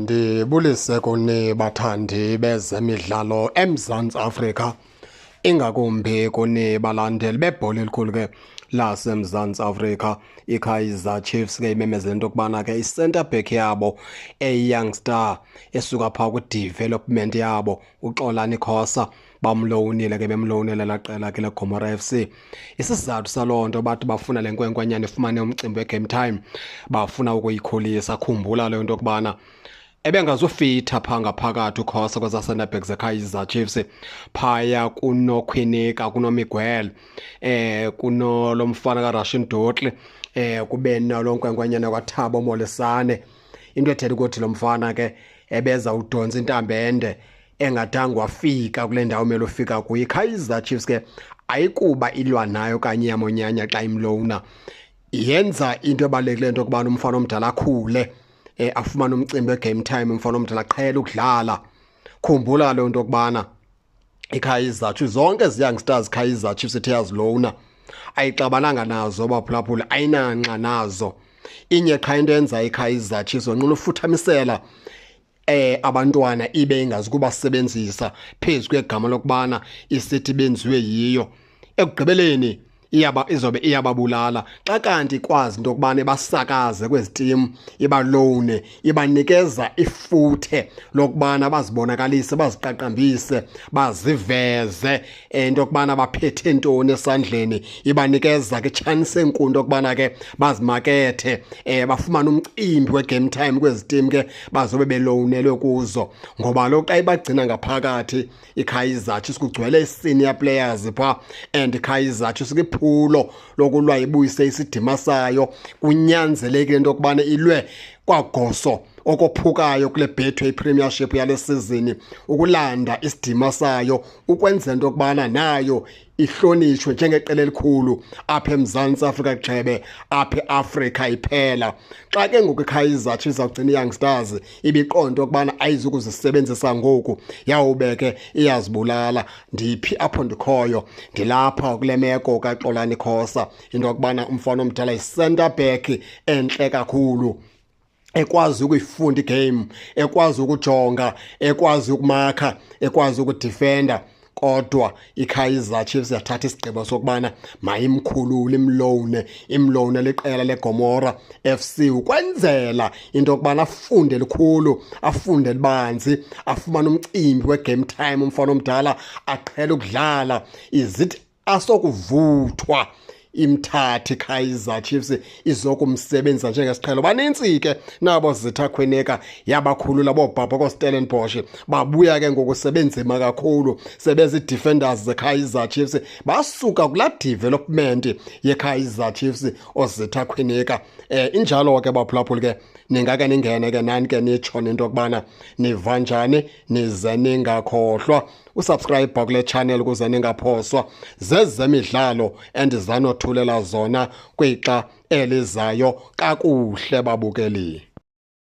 Ndibulise kuni bathandi bezemidlalo eMzantsi Afrika, ingakumbi kuni balandeli bebhola elikhulu ke laseMzantsi Afrika. IKaizer Chiefs ke imemezele into yokubana ke i-centre back yabo eyi-young star esuka phaa kwi-development yabo uXolani Khosa bamlowunile ke, bemlowunele laa qela ke leGomora FC. Isizathu saloo nto bathi bafuna le nkwenkwanyana ifumane umcimbi we-game time, bafuna ukuyikhulisa. Khumbula leyo nto yokubana ebengazufitha phaa ngaphakathi uKhosa kwezaa centre back zeKaizer Chiefs phaya kunoKwinika, kunoMiguel, kuno lo mfana kaRushwin Dortley, kube nalo nkwenkwanyana kwaThabo Molesane. Into ethetha ukuthi lo mfana ke ebeza udontsa intambo ende engadanga wafika kule ndawo mele ufika kuyo. IKaizer Chiefs ke ayikuba ilwa nayo okanye iyamonyanya xa imlowuna, yenza into ebalulekileyo into yokubana umfana omdala akhule, afumane umcimbi we-game time, umfana omdala aqhele ukudlala. Khumbula leyo nto yokubana iKaizer Chiefs, zonke ezi young stars Kaizer Chiefs ethe yazilowuna, ayixabananga nazo baphulaphula, ayinanxa nazo. Inye qha into enza iKaizer Chiefs onquna ufuthamisela abantwana ibe ingazi kubasebenzisa phezu kwegama lokubana isithi benziwe yiyo, ekugqibeleni iyaba izobe iyababulala xa kanti ikwazi into yokubana ibasakaze kwezi timu, ibalowune, ibanikeza ifuthe lokubana bazibonakalise, baziqaqambise, baziveze into yokubana baphethe ntoni esandleni. Ibanikeza ke itshansi enkulu into yokubana ke bazimakethe, bafumane umcimbi we-game time kwezi timu ke bazobe belowunelwe kuzo, ngoba kaloku xa ibagcina ngaphakathi iKaizer Chiefs kugcwele i-senior players phaa, and iKaizer Chiefs kwiphulo lokulwa ibuyise isidima sayo kunyanzelekile into yokubana ilwe kwagoso okophukayo kule Betway Premiership yale sizini ukulanda isidima sayo, ukwenzela into yokubana nayo ihlonishwe njengeqela elikhulu apha eMzantsi Afrika, gxebe apha eAfrika iphela. Xa ke ngoku iKaizer Chiefs izawugcina i-young stars ibiqonda ukubana ayizukuzisebenzisa ngoku, yawube ke iyazibulala. Ndiphi apho ndikhoyo? Ndilapha kule meko kaXolani Khosa, into yokubana umfana omdala yi-centre back entle kakhulu, ekwazi ukuyifunda igame, ekwazi ukujonga, ekwazi ukumakha, ekwazi ukudifenda, kodwa iKaizer Chiefs yathatha isigqibo sokubana mayimkhulule, imlowune, imlowune liqela leGomora FC ukwenzela into yokubana afunde likhulu, afunde libanzi, afumane umcimbi we-game time, umfana omdala aqhele ukudlala, izithi asokuvuthwa imthathi Kaizer Chiefs izokumsebenza njengesiqhelo. Banintsi ke nabo Zitha Khweneka yabakhulula boobhabha koStellenbosch, babuya ke ngoku sebenzima kakhulu, sebezi-defenders zeKaizer Chiefs, basuka kulaa development yeKaizer Chiefs oZitha Khweneka. Injalo ke baphulaphuli ke, ningake ningene ke nani ke nitsho into yokubana niva njani, nize ningakhohlwa usubscribe kule channel ukuze ningaphoswa zezemidlalo endizanothulela zona kwixa elizayo. Kakuhle babukeli.